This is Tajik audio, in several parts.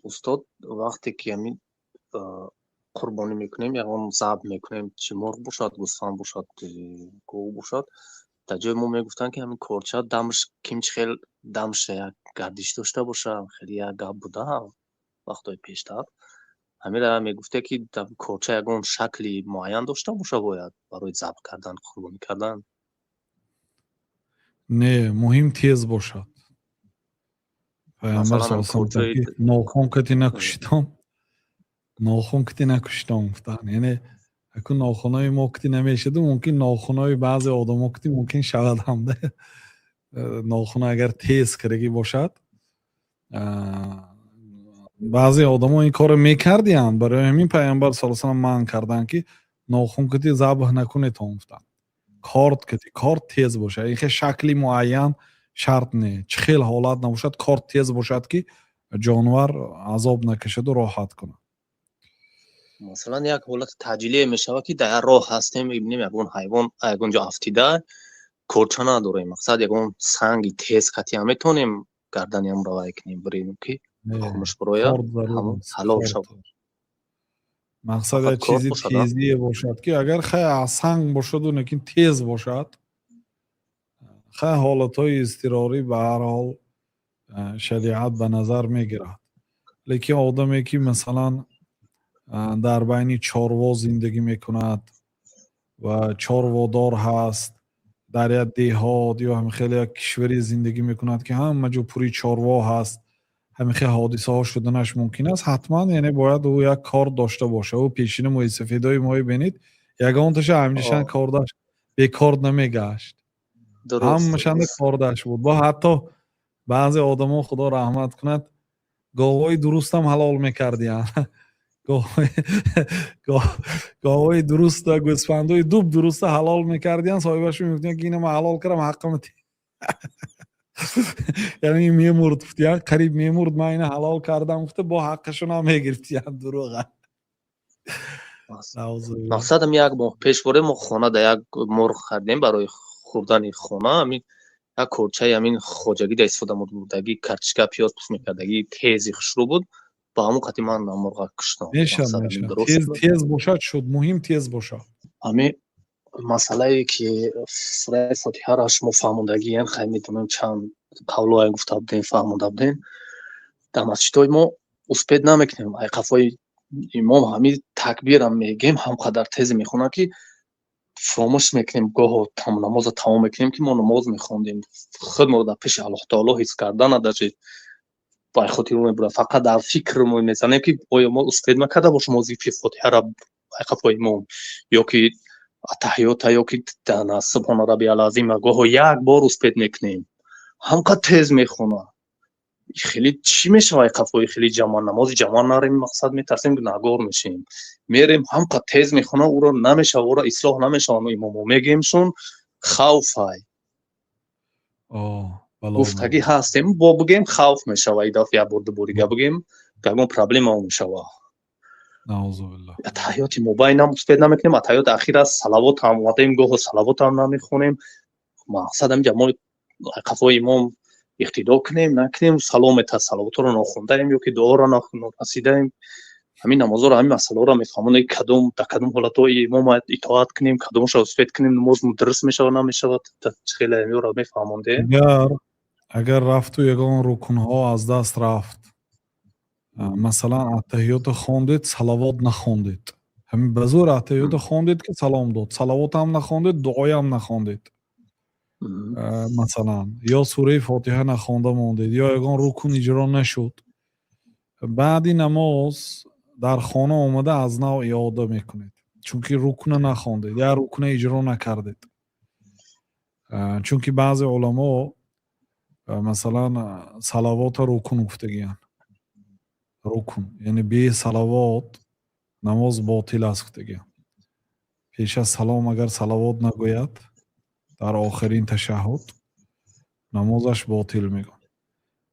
Устод, вақте ки ҳамин қурбонӣ мекунем, ягон забҳ мекунем, чӣ мурғ бошад, гӯсфанд бошад, гов бошад, дар ҷои мо мегуфтанд, ки ҳамин корча дамш кимчи хел дамша як гардиш дошта боша. Хеле як гап буда вақтҳои пештар. Ҳамира мегуфте, ки корча ягон шакли муайян дошта боша бояд барои забҳ кардан, қурбонӣ кардан? Не, муҳим тез бошад. Пайғамбар нохун кати накушитон, нохун кати накушитон гуфтанд. Яъне акун нохунҳои мо кати намешаду, мумкин нохунҳои баъзе одамо кати мумкин шавад ҳамда. Нохун агар тез кардагӣ бошад, баъзе одамо ин корро мекардиянд. Барои ҳамин Пайғамбар сал салам манъ карданд, ки нохун кати забҳ накунетон гуфтанд. Корд кати, корд тез бошад. Ин хел шакли муайян шарт не. Чӣ хел ҳолат набошад, корд тез бошад, ки ҷонвар азоб накашаду роҳат кунад. Масалан, як ҳолати таъҷилие мешавад, ки дар як роҳ ҳастем, мебинем, ягон ҳайвон ягон ҷо афтида, корча надорем. Мақсад, ягон санги тез қатиам метавонем гардани ҳамро вай кунем, бирем, ки хунаш бирояд, ҳалол шавад? Мақсад, як чизи тезие бошад, ки агар хай аз санг бошаду, лекин тез бошад. Хай, ҳолатҳои изтирорӣ ба ҳар ҳол шариат ба назар мегирад, лекин одаме ки, масалан, дар байни чорво зиндагӣ мекунад ва чорводор ҳаст, дар як деҳот ё ҳамихел як кишваре зиндагӣ мекунад, ки ҳама ҷо пури чорво ҳаст, ҳамихел ҳодисаҳо шуданаш мумкин аст. Ҳатман, яъне, бояд ӯ як кор дошта бошад. Ӯ пешина мӯйсафедои мои бинед, ягонташа ҳамҷишан кордаш бекорд намегашт, ҳамашанда кордаш буд. Бо ҳатто баъзе одамо, Худо раҳмат кунад, говҳои дурустам ҳалол мекардиянд. Говҳои дуруста, гӯсфандои дуб дуруста ҳалол мекардиянд. Соҳибашо мегуфтиянд, ки ина ман ҳалол кардам, ҳаққама. Яъне мемурд, гуфтиянд, қариб мемурд, ман ина ҳалол кардам, гуфта, бо ҳаққашонам мегирифтиянд дурӯға. Мақсадам, як моҳ пеш боре мо хона да як мурғ хардем барои хӯрдани хона. Ҳамин як корчаи ҳамин хоҷагӣ да истифода бурдагӣ, картишка, пиёз пуст мекардагӣ, тези хушрӯ буд. Ба ҳамон қати ман мурға куштам. Мешавад, тез бошад, шуд. Муҳим тез бошад. Ҳамин масъалае, ки сураи Фотиҳаро шумо фаҳмондагиен, хай, медонам, чанд қавлое гуфта будем, фаҳмонда будем. Дар масҷидҳои мо успеть намекунем. Ай қафои имом ҳамин такбирам мегем, ҳам қадар тези мехонам, ки фуромӯш мекунем. Гоҳо намоза тамом мекунем, ки мо намоз мехондем. Худморо дар пеши Аллоҳ таоло ҳис кардана даже ба хотир мебурад. Фақат дар фикр мезанем, ки оё мо успеть накарда бошем ҳозир Фотиҳара ай қафои имом, ё ки аттаҳиёта, ё ки субҳона раббиял азима. Гоҳо як бор успеть мекунем, ҳамқадр тез мехонад. Хеле чӣ мешавад қафои хеле ҷамоа намози ҷамоа нарем? Мақсад, метарсем, гунаҳгор мешем. Мерем, ҳамқадр тез мехонад, ӯро намешава, ӯро ислоҳ намешаванд имомо. Мегӯемшон, хавфай гуфтагӣ ҳастем, бо бигем, хавф мешава. И дафъа як бор дуборига бигем, ягон проблема мешава. Аттаҳиёти мобайнам успеть намекунем, аттаҳиёти ахира салавотам омадаем, гоҳо салавотам намехонем. Мақсад, ҳаминҷа мо қафои имом иқтидо кунем, накунем, саломета салавотро нохондаем ё ки дуоро нарасидаем. Ҳамин намозоро, ҳамин масъалаҳоро мефаҳмонем, кадом дар кадом ҳолатҳои имом итоат кунем, кадомашро успеть кунем, намоз дуруст мешавад, намешавад, хеле ҳамёро мефаҳмондем. Агар рафту ягон рукнҳо аз даст рафт, масалан, аттаҳиётро хондед, салавот нахондед, ҳамин ба зӯр аттаҳиётро хондед, ки салом дод, салавотам нахондед, дуоям нахондед, масалан, ё сураи Фотиҳа нахонда мондед, ё ягон рукн иҷро нашуд, баъди намоз дар хона омада аз нав иода мекунед, чунки рукна нахондед, як рукна иҷро накардед. Чунки баъзе уламо, масалан, салавотро рукн гуфтагиянд. Рукн, яъне бе салавот намоз ботил аст гуфтагиянд. Пеш аз салом агар салавот нагӯяд дар охирин ташаҳҳуд, намозаш ботил мегӯянд.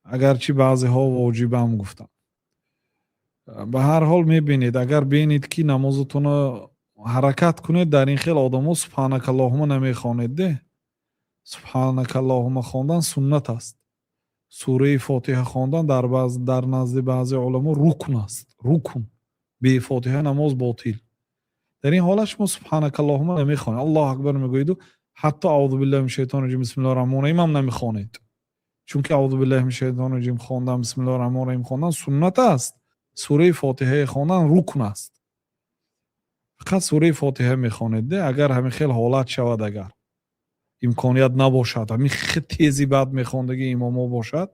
Агарчи баъзеҳо воҷибам гуфтанд. Ба ҳар ҳол, мебинед, агар бинед, ки намозатонро ҳаракат кунед, дар ин хел одамо субҳанакаллоҳума намехонед де. Субҳанакаллоҳума хондан суннат аст. Сураи Фотиҳа хондан дар назди баъзе уламо рукн аст, рукн. Бефотиҳа намоз ботил. Дар ин ҳолат шумо субҳанакаллоҳума намехонед, Аллоҳу акбар мегӯеду, ҳатто аъузу биллаҳи мин шайтони раҷим, бисмиллоҳи раҳмони раҳим ҳам намехонед, чунки аъузу биллаҳи мин шайтони раҷим хондан, бисмиллоҳи раҳмони раҳим хондан суннат аст, сураи Фотиҳае хондан рукн аст. Фақат сураи Фотиҳа мехонед. Де, агар ҳамин хел ҳолат шавад, агар имконият набошад, ҳамин тези баъд мехондагӣ имомо бошад,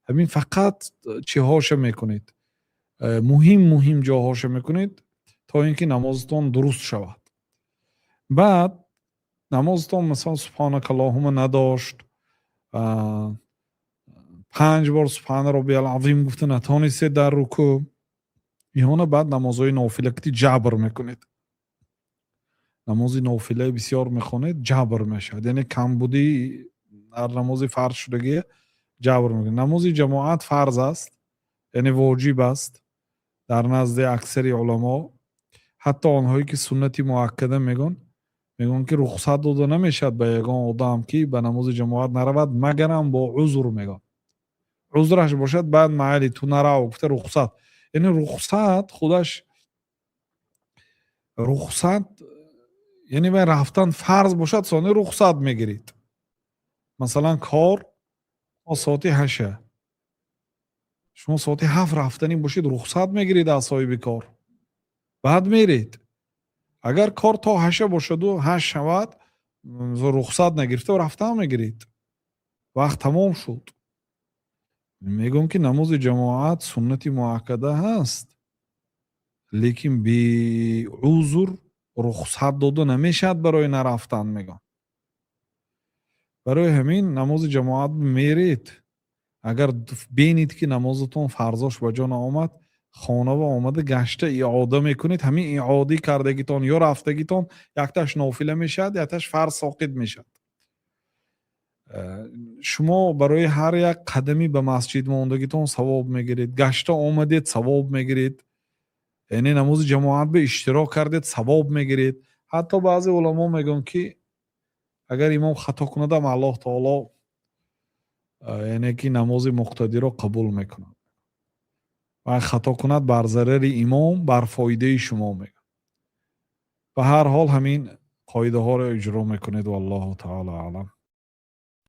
ҳамин фақат чиҳоша мекунед, муҳим муҳим ҷоҳоша мекунед, то ин ки намозатон дуруст шавад. Баъд намозатон, масалан, субҳанакаллоҳума надошт, панҷ бор субҳана роббиял азим гуфта натонистед дар рукӯъ, иҳона баъд намозҳои нофила ки ҷабр мекунед. Намози нофилаи бисёр мехонед, ҷабр мешавад, яъне камбудӣ дар намози фарз шудагие ҷабр мекунед. Намози ҷамоат фарз аст, яъне воҷиб аст дар назди аксари уламо. Ҳатто онҳое ки суннати муаккада мегӯн, мегӯянд, ки рухсат дода намешавад ба ягон одам, ки ба намози ҷамоат наравад, магарам бо узр. Мегӯянд, узраш бошад, баъд майли, ту нарав гуфта рухсат, яъне рухсат худаш рухсат, яъне вай рафтан фарз бошад, сони рухсат мегиред. Масалан, кор то соати 8-а, шумо соати 7 рафтанӣ бошед, рухсат мегиред аз соҳиби кор, баъд меред. Агар кор то 8-а бошаду 8 шавад, рухсат нагирифта рафтан мегиред, вақт тамом шуд. Мегӯям, ки намози ҷамоат суннати муаккада ҳаст, лекин беузр рухсат дода намешавад барои нарафтан, мегӯям. Барои ҳамин намози ҷамоат меред. Агар бинед, ки намозатон фарзош ба ҷо наомад, хонава омада, гашта иода мекунед. Ҳамин иодӣ кардагитон ё рафтагитон якташ нофила мешавад, якташ фарз соқит мешавад. Шумо барои ҳар як қадами ба масҷид мондагитон савоб мегиред, гашта омадед, савоб мегиред, яъне намози ҷамоат ба иштирок кардед, савоб мегиред. Ҳатто баъзе уламо мегӯянд, ки агар имом хато кунадам, Аллоҳ таоло, яъне ки намози муқтадиро қабул мекунад ва хато кунад, бар зарари имом, бар фоидаи шумо, мегӯяд. Ба ҳар ҳол, ҳамин қоидаҳоро иҷро мекунед. Валлоҳу таоло аълам.